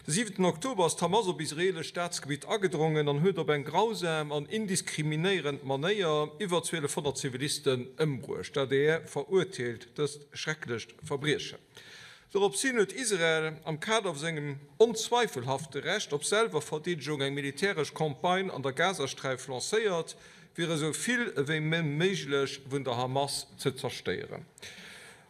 De siwenten Oktober ass d'Hamas op israeelescht Staatsgebitt agedrongen an huet op eng grausam an indiskriminéierend Manéier iwwer 1.200 Zivilisten ëmbruecht. D'adr verurteelt dëst schrecklecht Verbriechen. Doropshin huet Israel am Kader vu sengem onzweifelhafte Recht op Selwerverdeedegung eng militäresch Campagne an der Gazasträif lancéiert, fir esou vill ewéi méiglech vun der Hamas ze zerstéieren.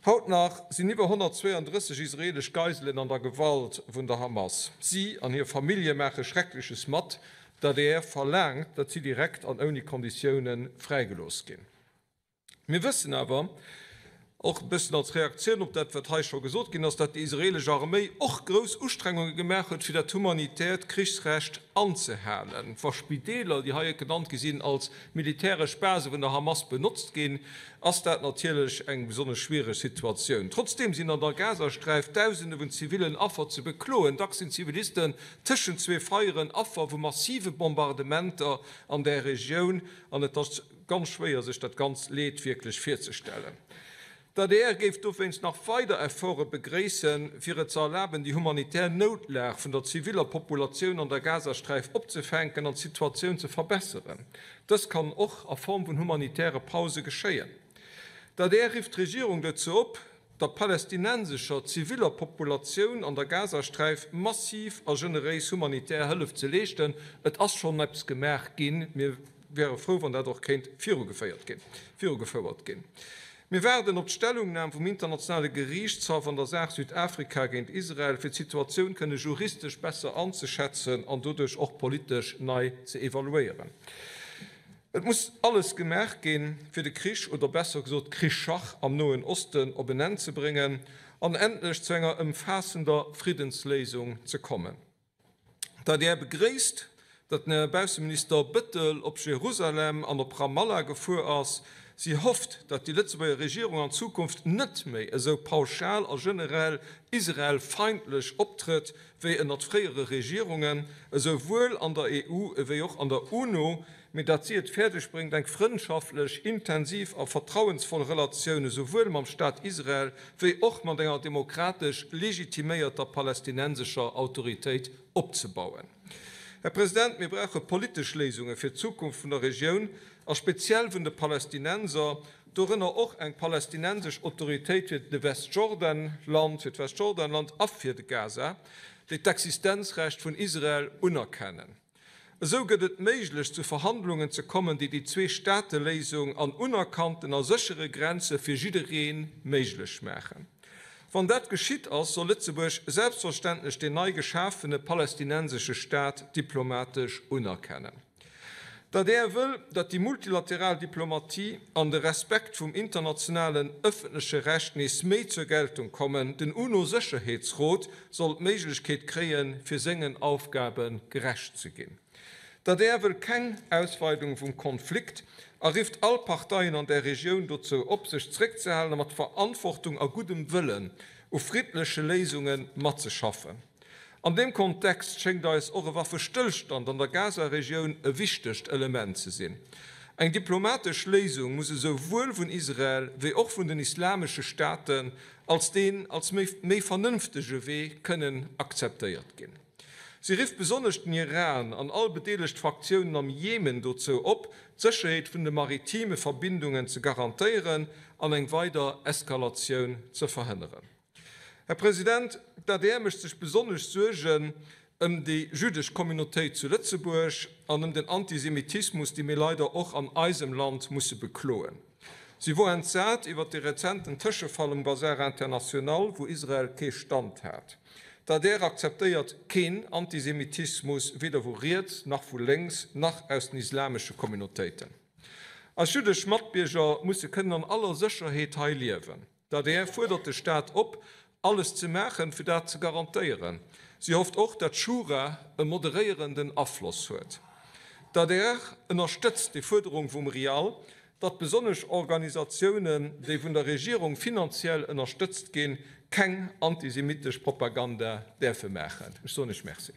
Haut nach sinn iwwer 132 israeelesch Geiselen an der Gewalt vun der Hamas. Si an hir Famillje maache Schreckleches mat. D'adr verlaangt, datt si direkt an ouni Konditioune fräigelooss ginn. Mir wëssen awer, och e bëssen als Reaktioun op dat, wat hei scho gesot ginn ass, datt déi israeelesch Arméi och grouss Ustrengunge gemaach huet, fir dat humanitäert Krichsrecht anzehalen. Wa Spideeler, déi hei genannt gi sinn, als militäresch Base vun der Hamas benotzt ginn, ass dat natierlech eng besonnesch schwiereg Situatioun. Trotzdeem sinn an der Gazasträif Dausende vun zivillen Affer ze bekloen. Dacks sinn Zivilisten tëschent zwee Feieren Affer vu massive Bombardementer an där Regioun an et ass ganz schwéier sech dat ganz Leed wierklech virzestellen. D'adr géif dowéinst nach weider Efforte begréissen, fir et ze erlaben, déi humanitär Noutlag vun der ziviller Populatioun an der Gazasträif opzefänken an d'Situatioun ze verbesseren. Dëst kann och a Form vun humanitäre Pause geschéien. D'adr rifft d'Regierung dozou op, der palästinensescher ziviller Populatioun an der Gazasträif massiv a generéis humanitär Hëllef ze leeschten. Et ass schonn eppes gemaach ginn. Mir wäre frou, wann dat och kéint virugeféiert ginn. Mir waarden op d'Stellungnam vum Internationale Geriichtshaff an der Saach Südafrika géint Israel, fir d'Situatioun kënne juristesch besser anzeschätzen an doduerch och politesch nei ze evaluéieren. Et muss alles gemaach ginn, fir de Krich, oder besser gesot d'Krichschach am Noen Osten op en Enn ze bréngen an endlech zu enger ëmfaassender Friddensléisung ze kommen. D'adr begréisst, datt den Här Bausseminister Bettel op Jerusalem an op Ramallah gefuer ass. Si hofft, datt déi Lëtzebuerger Regierung an Zukunft net méi esou pauschal a generell israelfeindlech optrëtt wéi ënnert fréiere Regierungen, esouwuel an der EU ewéi och an der UNO, mee datt si et fäerdeg bréngt, eng frëndschaftlech, intensiv a vertrauensvoll Relatioun esouwuel mam Staat Israel wéi och mat enger demokratesch legitiméierter palästinensescher Autoritéit opzebauen. Här President, mir brauche politesch Léisunge fir d'Zukunft vun der Regioun a speziell vun de Palästinenser, dorënner och eng palästinensesch Autoritéit fir de Westjordanland, fir d'Westjordanland a fir de Gaza, déi d'Existenzrecht vun Israel unerkennen. Esou gëtt et méiglech, zu Verhandlungen ze kommen, déi déi Zwee-Staate-Léisung an unerkannten a séchere Grenze fir jidderee méiglech maachen. Wann dat geschitt ass, soll Lëtzebuerg selbstverständlech deen nei geschafene palästinensesche Staat diplomatesch unerkennen. D'adr wëll, datt déi multilateral Diplomatie an de Respekt vum internationalen ëffentleche Recht nees méi zur Geltung kommen. Den UNO-Sécherheetsrot soll d'Méiglechkeet kréien, fir sengen Aufgabe gerecht ze ginn. D'adr wëll keng Ausweidung vum Konflikt a rifft all Parteien an der Regioun dozou op, sech zréckzehalen a mat Verantwortung a guddem Wëllen u friddleche Léisunge matzeschaffen. An deem Kontext schéngt eis och e Waffestëllstand an der Gaza-Regioun e wichtegt Element ze sinn. Eng diplomatesch Léisung muss esou wuel vun Israel wéi och vun den islamesche Staaten als deen als méi vernënftege Wee kënnen akzeptéiert ginn. Si rifft besonnesch den Iran an all bedeelegt Fraktiounen am Jemen dozou op, d'Sécherheet vun de maritime Verbindungen ze garantéieren an eng weider Eskalatioun ze verhënneren. Här President, d'ADR mécht sech besonnesch Suergen ëm déi jüddesch Communautéit zu Lëtzebuerg an ëm den Antisemitismus, dee mir leider och an eisem Land musse bekloen. Si wor entsat iwwer de rezenten Tëschefall um Bazar International, wou Israel kee Stand hat. D'adr akzeptéiert keen Antisemitismus, weder vu riets, nach vu lénks, nach aus den islamesche Communautéiten. Eis jüddesch Matbierger musse kënnen an aller Sécherheet hei liewen. D'adr fuerdert de Staat op, alles ze maachen, fir dat ze garantéieren. Si hofft och, datt d'Schura e moderéierenden Afloss huet. D'adr ënnerstëtzt déi Fuerderung vum RIAL, datt besonnesch Organisatiounen, déi vun der Regierung finanziell ënnerstëtzt ginn, keng antisemitesch Propaganda däerfe maachen. Ech soen Iech Merci.